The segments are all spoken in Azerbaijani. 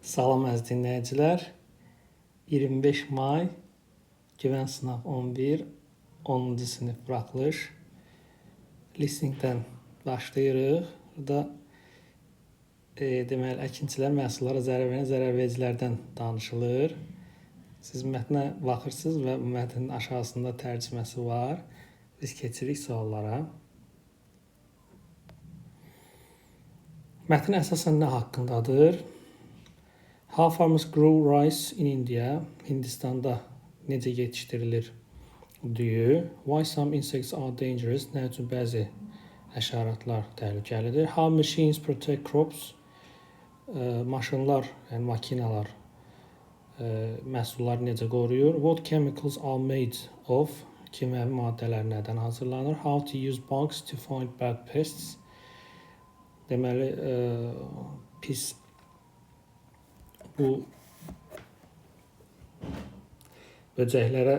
Salam əziz dinləyicilər. 25 may Güvən sınaq 11 10-cu sinif buraxılış. Listeningdən başlayırıq. Burada deməli əkinçilər məhsullara zərər verən zərərvericilərdən danışılır. Siz mətnə baxırsınız və bu mətnin aşağısında tərcüməsi var. Biz keçirik suallara. Mətn əsasən nə haqqındadır? How farmers grow rice in India? Hindistanda necə yetişdirilir düyü? Why some insects are dangerous? Nə üçün bəzi həşəratlar təhlükəlidir? How machines protect crops? Maşınlar, yəni makinalar məhsulları necə qoruyur? What chemicals are made of? Kimyəvi maddələr nədən hazırlanır? How to use bugs to find bad pests? Deməli, pis bu böcəklərə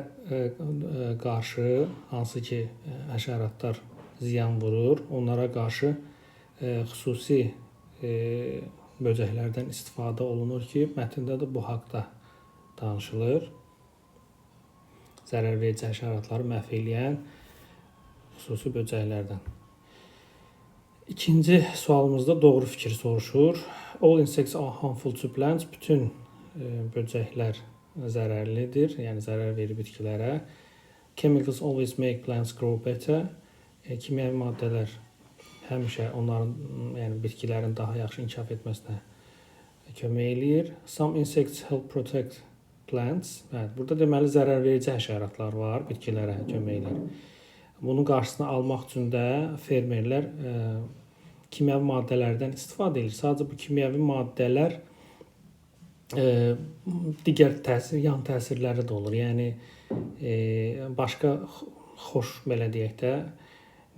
qarşı hansı ki həşəratlar ziyan vurur, onlara qarşı xüsusi böcəklərdən istifadə olunur ki, mətndə də bu haqda danışılır. Zərər verici həşəratları məhv eləyən xüsusi böcəklərdən. İkinci sualımızda doğru fikir soruşur. All insects are harmful to plants. Bütün böcəklər zərərlidir, yəni zərər verir bitkilərə. Chemicals always make plants grow better. Kimyəvi maddələr həmişə onların, yəni bitkilərin daha yaxşı inkişaf etməsinə kömək eləyir. Some insects help protect plants. Bəli, burada deməli zərər verici həşəratlar var, bitkilərə kömək eləyir. Bunun qarşısını almaq üçün də fermerlər kimyəvi maddələrdən istifadə edir. Sadəcə bu kimyəvi maddələr digər təsir, yan təsirləri də olur. Yəni başqa xoş belə deyək də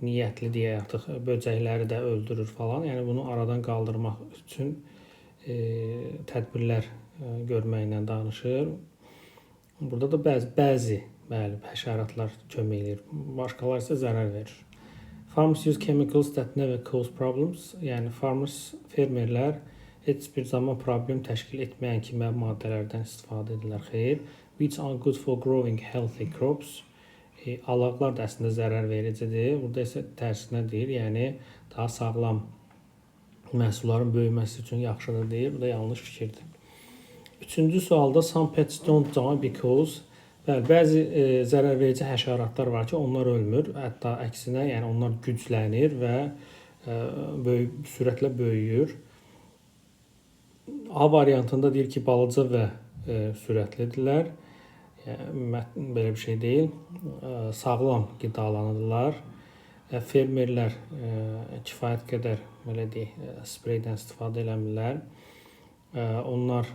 niyyətli deyək artıq böcəkləri də öldürür falan. Yəni bunu aradan qaldırmaq üçün tədbirlər görməklə danışır. Burada da bəzi bəli, həşəratlar kömək eləyir. Başqaları isə zərər verir. Farmers use chemicals that never cause problems. Yəni farmers, fermerlər heç bir zaman problem təşkil etməyən kimyəvi maddələrdən istifadə edirlər. Xeyr. Which are good for growing healthy crops. Alaqlar da əslində zərər vericidir. Burada isə tərsinə deyir, yəni daha sağlam məhsulların böyüməsi üçün yaxşıdır deyir. Bu da yanlış fikirdir. Üçüncü sualda some pets don't die because. Bəli, bəzi zərər verici həşəratlar var ki, onlar ölmür. Hətta əksinə, yəni onlar güclənir və böyük sürətlə böyüyür. A variantında deyir ki, balaca və sürətlidirlər. Yəni belə bir şey deyil. Sağlam qidalanırlar. Fermerlər kifayət qədər belə deyək, spreydən istifadə eləmirlər. Onlar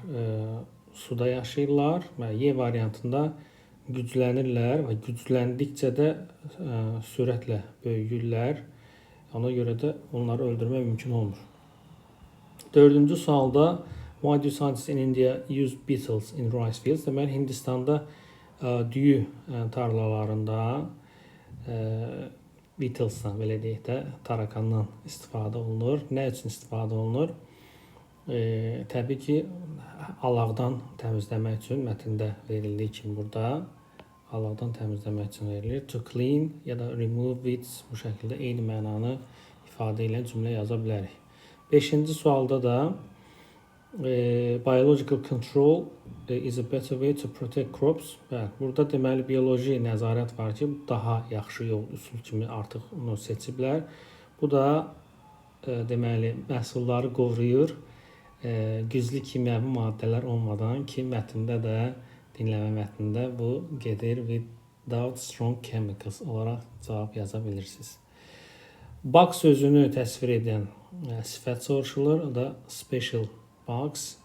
suda yaşayırlar və Y variantında güclənirlər və gücləndikcə də sürətlə böyüyürlər. Ona görə də onları öldürmək mümkün olmur. Dördüncü sualda why do scientists in India use beetles in rice fields? Deməli Hindistanda düyü tarlalarında beetles'dan belə deyək də tarakandan istifadə olunur. Nə üçün istifadə olunur? Təbii ki, alaqdan təmizləmək üçün mətndə verildiyi kimi burada alaqdan təmizləmək üçün verilir. To clean ya da remove weeds bu şəkildə eyni mənanı ifadə edən cümlə yaza bilərik. Beşinci sualda da biological control is a better way to protect crops. Bəli, burada deməli bioloji nəzarət var ki, daha yaxşı yol, üsul kimi artıq onu seçiblər. Bu da deməli məhsulları qoruyur. Güclü kimyəvi maddələr olmadan ki, mətndə də dinləmə mətnində bu gedir without strong chemicals olaraq cavab yaza bilirsiniz. Bug sözünü təsvir edən sifət soruşulur. O da special bugs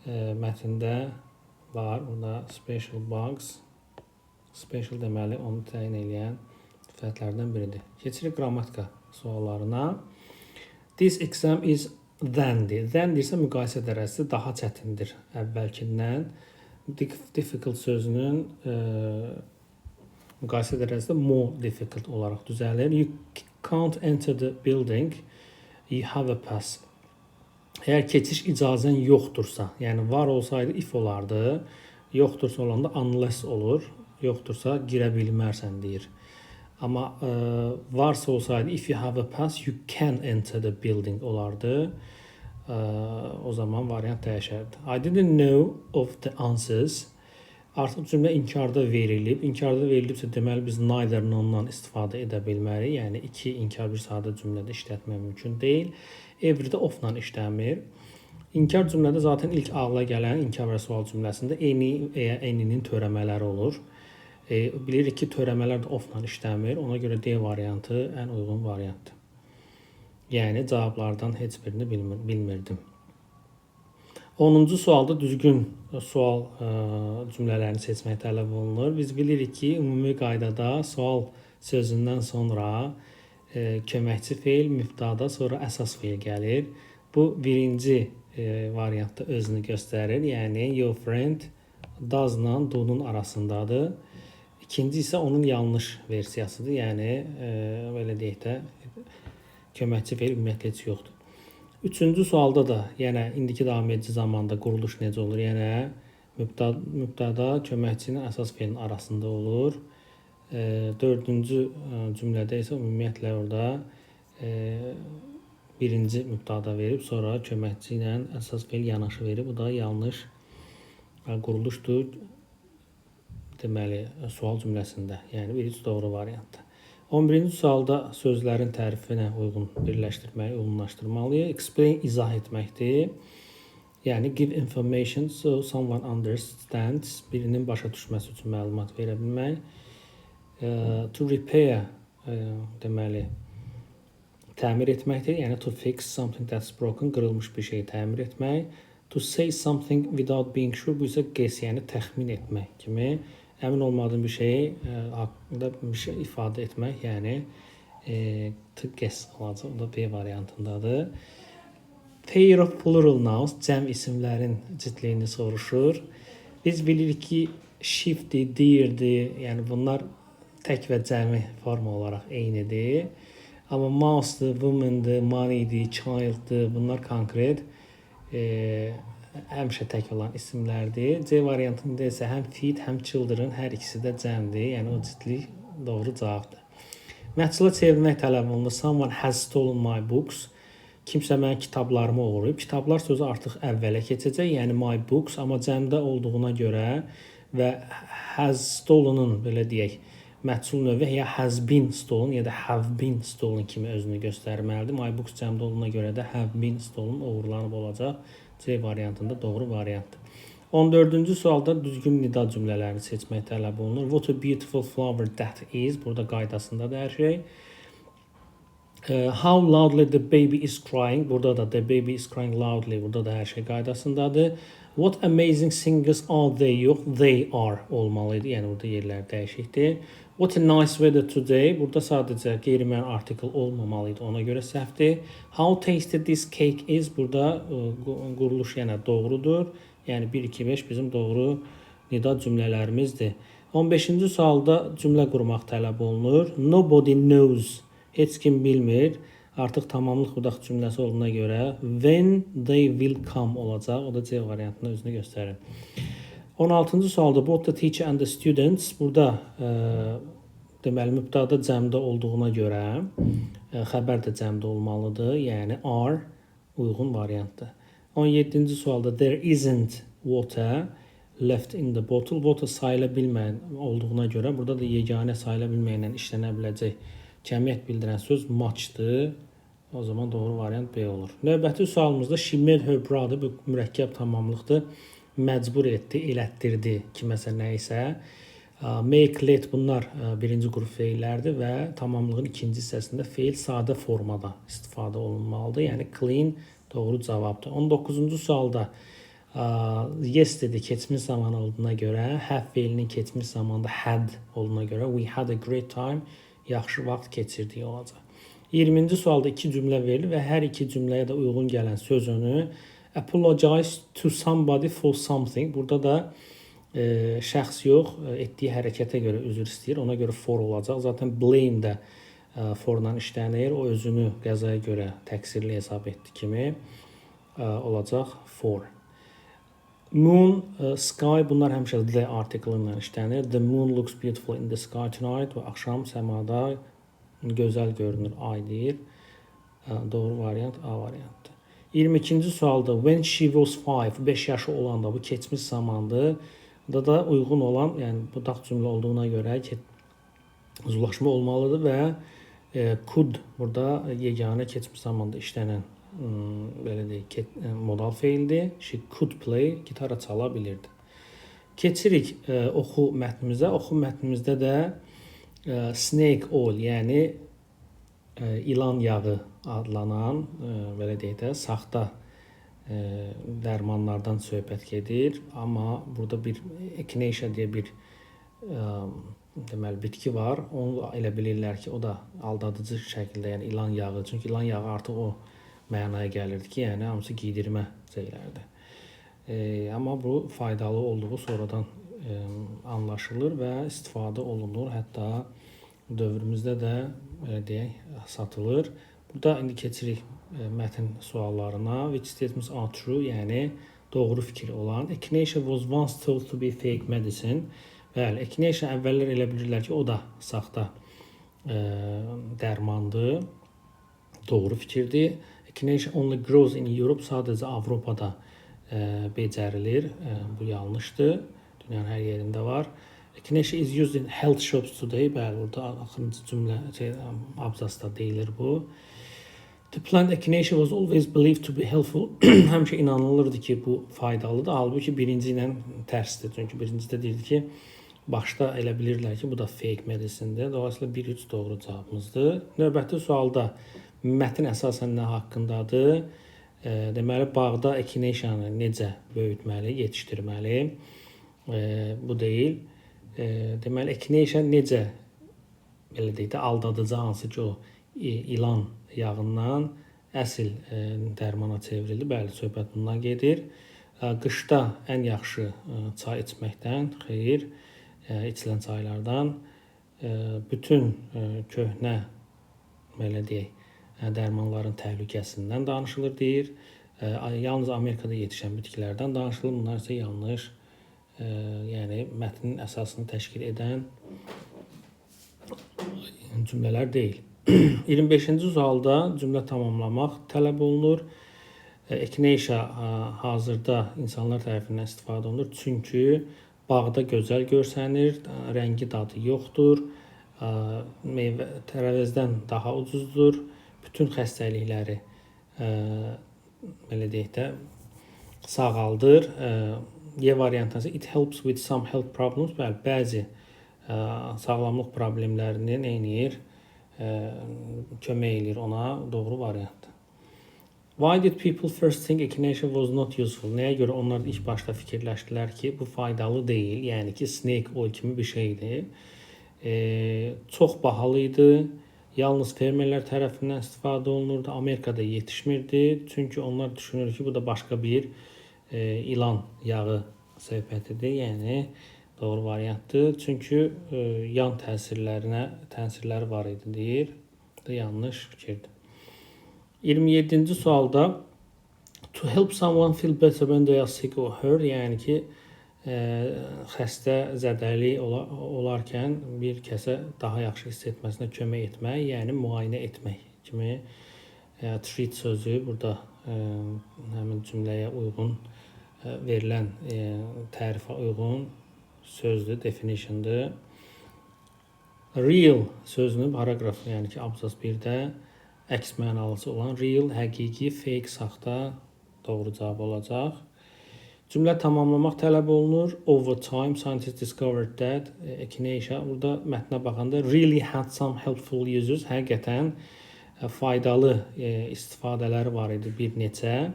mətndə var. Burada special bugs. Special deməli onu təyin eləyən sifətlərdən biridir. Keçirik qrammatika suallarına. This exam is than-dir. Than deyirsə müqayisə dərəcəsi daha çətindir əvvəlkindən. Difficult sözünün müqayisə dərəcəsi more difficult olaraq düzəlir. You can't enter the building. You have a pass. Əgər keçiş icazən yoxdursa, yəni var olsaydı if olardı. Yoxdursa olanda unless olur. Yoxdursa girə bilmərsən deyir. Amma varsa olsaydı if you have a pass you can enter the building olardı. O zaman variant dəyişərdi. I didn't know of the answers. Artıq cümlə inkarda verilib. İnkarda verilibsə deməli biz neither none-dan istifadə edə bilmərik. Yəni iki inkar bir sadə cümlədə işlətmək mümkün deyil. Every də of-la işləmir. İnkar cümlədə zaten ilk ağla gələn inkar və sual cümləsində any və any-nin törəmələri olur. Bilirik ki, törəmələr də of-la işləmir. Ona görə D variantı ən uyğun variantdır. Yəni cavablardan heç birini bilmirdim. 10-cu sualda düzgün sual cümlələrini seçmək tələb olunur. Biz bilirik ki, ümumi qaydada sual sözündən sonra köməkçi feil, mübtəda, sonra əsas feil gəlir. Bu birinci variantda özünü göstərir. Yəni your friend does-la do-nun arasındadır. İkinci isə onun yanlış versiyasıdır. Yəni belə deyək də, köməkçi feil ümumiyyətlə heç yoxdur. Üçüncü sualda da yenə indiki davam edici zamanda quruluş necə olur? Yəni mübtəda köməkçi ilə əsas feilin arasında olur. Dördüncü cümlədə isə ümumiyyətlə orada birinci mübtəda verib, sonra köməkçi ilə əsas feil yanaşı verib. Bu da yanlış quruluşdur. Deməli, sual cümləsində. Yəni birinci doğru variantdır. 11-ci sualda sözlərin tərifinə uyğun birləşdirməyi uyğunlaşdırmalıyıq. Explain izah etməkdir. Yəni give information so someone understands. Birinin başa düşməsi üçün məlumat verə bilmək. To repair deməli təmir etməkdir. Yəni to fix something that's broken, qırılmış bir şeyi təmir etmək. To say something without being sure, bu isə guess, yəni təxmin etmək kimi əmin olmadığın bir şeyi haqqında bir şey ifadə etmək, yəni to guess olacaq. O da B variantındadır. Pair of plural nouns, cəm isimlərin cütlüyünü soruşur. Biz bilirik ki, sheep'dir, deer'dir, yəni bunlar tək və cəmi forma olaraq eynidir. Amma mouse'dur, woman'dır, money'dir, child'dır, bunlar konkret həmişə tək olan isimlərdir. C variantında isə həm feet, həm children hər ikisi də cəmdir. Yəni o cütlük doğru cavabdır. Məhsula çevirmək tələb olunur. Someone has stolen my books. Kimsə mənim kitablarımı oğurlayıb. Kitablar sözü artıq əvvələ keçəcək, yəni my books, amma cəmdə olduğuna görə və has stolen-ın belə deyək, məhsul növü ya has been stolen ya da have been stolen kimi özünü göstərməlidir. My books cəmdə olduğuna görə də have been stolen, oğurlanıb olacaq. C variantında doğru variantdır. 14-cü sualda düzgün nida cümlələrini seçmək tələb olunur. What a beautiful flower that is. Burada qaydasındadır hər şey. How loudly the baby is crying. Burada da the baby is crying loudly. Burada da hər şey qaydasındadır. What amazing singers are they? Yox, they are olmalıydı. Yəni burada yerlər dəyişikdir. What a nice weather today. Burada sadəcə qeyri-müəyyən article olmamalıydı. Ona görə səhvdir. How tasty this cake is. Burada quruluş yenə doğrudur. Yəni 1 2 5 bizim doğru nida cümlələrimizdir. 15-ci sualda cümlə qurmaq tələb olunur. Nobody knows. Heç kim bilmir. Artıq tamamlıq budaq cümləsi olduğuna görə when they will come olacaq. O da C variantında özünü göstərir. 16-cı sualda both the teacher and the students, burada deməli mübtəda cəmdə olduğuna görə xəbər də cəmdə olmalıdır. Yəni are uyğun variantdır. 17-ci sualda there isn't water left in the bottle. Water sayıla bilməyən olduğuna görə burada da yeganə sayıla bilməyənlə işlənə biləcək kəmiyyət bildirən söz much'dır. O zaman doğru variant B olur. Növbəti sualımızda she made her brother, bu mürəkkəb tamamlıqdır. Məcbur etdi, elətdirdi kiməsə nə isə. Make, let bunlar birinci qrup feillərdir və tamamlığın ikinci hissəsində feil sadə formada istifadə olunmalıdır. Yəni clean doğru cavabdır. 19-cu sualda yes dedi, keçmiş zaman olduğuna görə, have feilinin keçmiş zamanda had olduğuna görə we had a great time, yaxşı vaxt keçirdik olacaq. 20-ci sualda iki cümlə verilir və hər iki cümləyə də uyğun gələn söz önü apologize to somebody for something. Burada da şəxs yox, etdiyi hərəkətə görə üzr istəyir. Ona görə for olacaq. Zaten blame də forla işlənir. O özünü qəzaya görə təqsirli hesab etdi kimi. olacaq for. Moon, sky, bunlar həmişə the article ilə işlənir. The moon looks beautiful in the sky tonight. Və axşam səmada gözəl görünür ay deyir. Doğru variant A variantıdır. 22-ci sualda when she was 5, 5 yaşı olanda, bu keçmiş zamandır. Burada da uyğun olan, yəni budaq cümlə olduğuna görə uzlaşma olmalıdır və could burada yeganə keçmiş zamanda işlənən belə deyək, modal feildir. She could play, gitara çala bilirdi. Keçirik oxu mətnimizə. Oxu mətnimizdə də snake oil, yəni ilan yağı adlanan, belə deyək də, saxta dərmanlardan söhbət gedir. Amma burada bir echinacea deyə bir deməli bitki var. Onu elə bilirlər ki, o da aldadıcı şəkildə, yəni ilan yağı. Çünki ilan yağı artıq o mənaya gəlirdi ki, yəni hamısı giydirmə şeylərdir. Amma bu faydalı olduğu sonradan anlaşılır və istifadə olunur. Hətta dövrümüzdə də belə deyək, satılır. Burada indi keçirik mətn suallarına. Which statements are true? Yəni doğru fikir olan. Echinacea was once thought to be fake medicine. Bəli, echinacea əvvəllər elə bilirlər ki, o da saxta dərmandır. Doğru fikirdir. Echinacea only grows in Europe. Sadəcə Avropada becərilir. Bu yanlışdır. Dünyanın hər yerində var. Echinacea is used in health shops today. Bəli, orada axırıncı cümlə şey, abzasda deyilir bu. The plant echinacea was always believed to be helpful. Həmişə inanılırdı ki, bu faydalıdır. Halbuki birinci ilə tərsdir. Çünki birincidə deyirdi ki, başda elə bilirlər ki, bu da fake medicinedir. Dolayısıyla 1-3 doğru cavabımızdır. Növbəti sualda mətn əsasən nə haqqındadır? Deməli, bağda echinacea-nı necə böyütməli, yetişdirməli? Bu deyil. Deməli, echinacea necə, belə deyək də, aldadıcı hansı ki o ilan yağından əsl dərmana çevrildi. Bəli, söhbət bundan gedir. Qışda ən yaxşı çay içməkdən, xeyir, içilən çaylardan bütün köhnə, belə deyək, dərmanların təhlükəsindən danışılır deyir. Yalnız Amerikada yetişən bitkilərdən danışılır. Bunlar isə yanlış. Yəni mətnin əsasını təşkil edən cümlələr deyil. 25-ci sualda cümlə tamamlamaq tələb olunur. Echinacea hazırda insanlar tərəfindən istifadə olunur. Çünki bağda gözəl görsənir, rəngi, dadı yoxdur, meyvə tərəvəzdən daha ucuzdur. Bütün xəstəlikləri belə deyək də sağaldır. Y variantı isə it helps with some health problems. Bəli, bəzi sağlamlıq problemlərini nə edir? Kömək eləyir ona. Doğru variantdır. Why did people first think echinacea was not useful? Nəyə görə onlar ilk başda fikirləşdilər ki, bu faydalı deyil, yəni ki, snake oil kimi bir şeydir. Çox bahalı idi. Yalnız fermerlər tərəfindən istifadə olunurdu. Amerikada yetişmirdi. Çünki onlar düşünür ki, bu da başqa bir ilan yağı söhbətidir. Yəni doğru variantdır. Çünki yan təsirləri var idi deyir. Bu da yanlış fikirdir. 27-ci sualda to help someone feel better when they are sick or hurt, yəni ki, xəstə, zədəli olarkən bir kəsə daha yaxşı hiss etməsinə kömək etmək, yəni müayinə etmək kimi treat sözü burada həmin cümləyə uyğun verilən tərifə uyğun sözdür, definition'dır. Real sözünü paraqraf, yəni ki, abzas 1-də əks mənalısı olan real, həqiqi, fake, saxta doğru cavab olacaq. Cümlə tamamlamaq tələb olunur. Over time, scientists discovered that echinacea, burada mətnə baxanda really had some helpful uses. Həqiqətən faydalı istifadələri var idi bir neçə.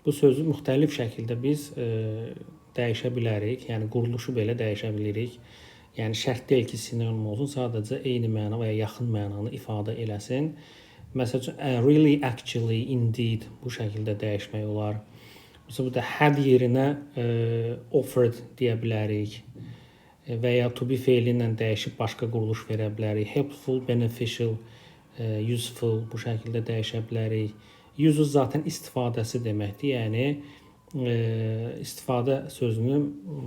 Bu sözü müxtəlif şəkildə biz dəyişə bilərik. Yəni quruluşu belə dəyişə bilirik. Yəni şərt deyil ki, sinonim olsun, sadəcə eyni məna və ya yaxın mənanı ifadə eləsin. Məsəl üçün, really, actually, indeed bu şəkildə dəyişmək olar. Məsələn, burada had yerinə offered deyə bilərik. Və ya to be feili ilə dəyişib başqa quruluş verə bilərik. Helpful, beneficial, useful bu şəkildə dəyişə bilərik. Uses zaten istifadəsi deməkdir. Yəni istifadə sözünü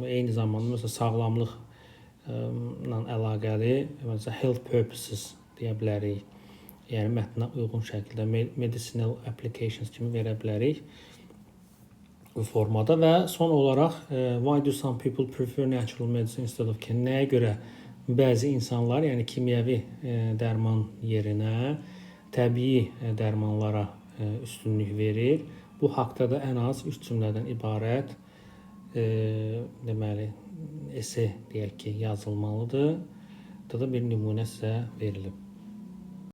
eyni zamanda məsələn sağlamlıqla əlaqəli, məsələn health purposes deyə bilərik. Yəni mətnə uyğun şəkildə medicinal applications kimi verə bilərik bu formada. Və son olaraq why do some people prefer natural medicine instead of nəyə görə bəzi insanlar, yəni kimyəvi dərman yerinə təbii dərmanlara üstünlük verir? Bu haqda da ən az 3 cümlədən ibarət deməli esse deyək ki, yazılmalıdır. Burada da bir nümunə sizə verilib.